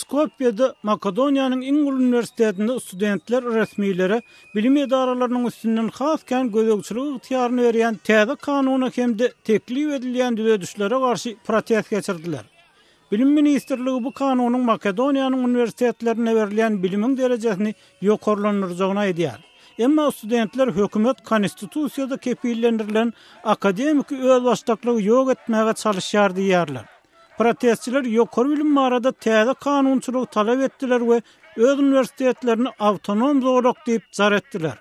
Skopýede Makedoniýanyň iň uly uniwersitetinde studentler resmilere bilim edaralarynyň üstünden has kän gözegçilik ygtyýaryny berýän täze kanuna hem-de teklip edilýän düzedişlere garşy protest geçirdiler. Bilim ministrligi bu kanunyň Makedoniýanyň uniwersitetlerinde berilýän bilimiň derejesini ýokarlandyrjagyny aýdýar. Emma studentler hökümet konstitusiýada kepillendirilen akademiki özbaşdaklygy ýok etmäge çalyşýar diýýärler. Protestçiler ýokary bilim barada täze kanunçylygy talap etdiler we öz uniwersitetlerini awtonom zolak diýip jar etdiler.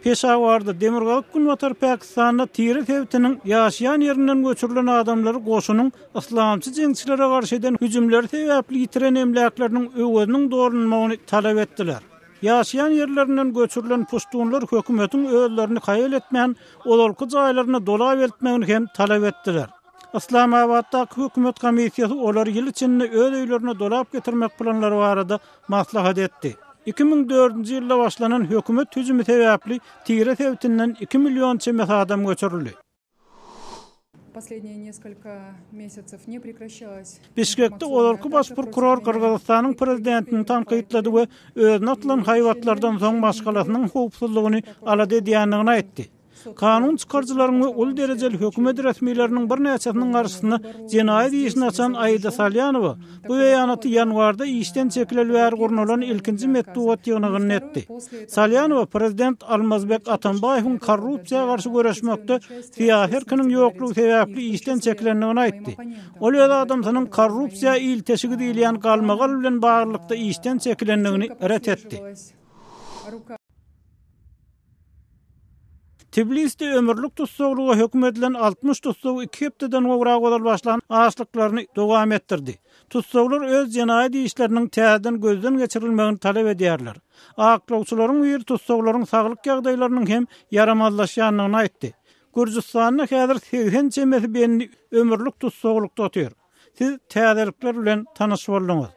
Peşawarda, demirgazyk-günbatar Pakistanda Tire sebitiniň ýaşaýan ýerinden göçürilen adamlary goşunyň yslamçy jeňçilere garşy eden hüjümleri sebäpli ýitiren emläkleriniň öweziniň dolunmagyny talap etdiler. Ýaşaýan ýerlerinden göçürilen puştunlar hökümetiň özlerini haýal etmän ozalky jaýlaryna dolap eltmegini hem talap etdiler. Yslamabatdaky hökümet komissiýasy olary ýyl içinde öz öýlerine dolap getirmek planlary barada maslahat etdi. 2004-nji ýylda başlanan hökümet hüjümi sebäpli Tire sebitinden iki million çemesi adam göçürildi. Bişkekde ozalky baş prokuror Gyrgyzystanyň prezidentini tankytlady we özüne atylan haýbatlardan soň maşgalasynyň howpsuzlygyny alada edýändigini aýtdy. Kanun çykaryjylaryň we uly derejeli hökümet resmileriniň birnäçesiniň garşysyna jenaýat işini açan Aida Salýanowa bu beýanaty ýanwarda işden çekileli bäri gurnalan ilkinji metbugat ýygnagynda etdi. Salýanowa prezident Almazbek Atambaýewiň korrupsiýa garşy göreşmekde syýasy erkiniň ýoklugy sebäpli işden çekilendigini aýtdy. Ol öz adamsynyň korrupsiýa ilteşigi diýilýän galmagal bilen baglylykda işden çekilendigini ret etdi. Tbiliside ömürlik tussaglyga höküm edilen 60 tussag iki hepdeden gowrak ozal başlan açlyklaryny dowam etdirdi. Tussaglar öz jenaýat işleriniň täzeden gözden geçirilmegini talap edýärler. Aklawçylaryň biri tussaglaryň saglyk ýagdaýlarynyň hem ýaramazlaşýandygyny aýtdy. Gürjüstanda häzir 80 çemesi bendi ömürlik tussaglykda otyr. Siz täzelikler bilen tanyş bolduňyz.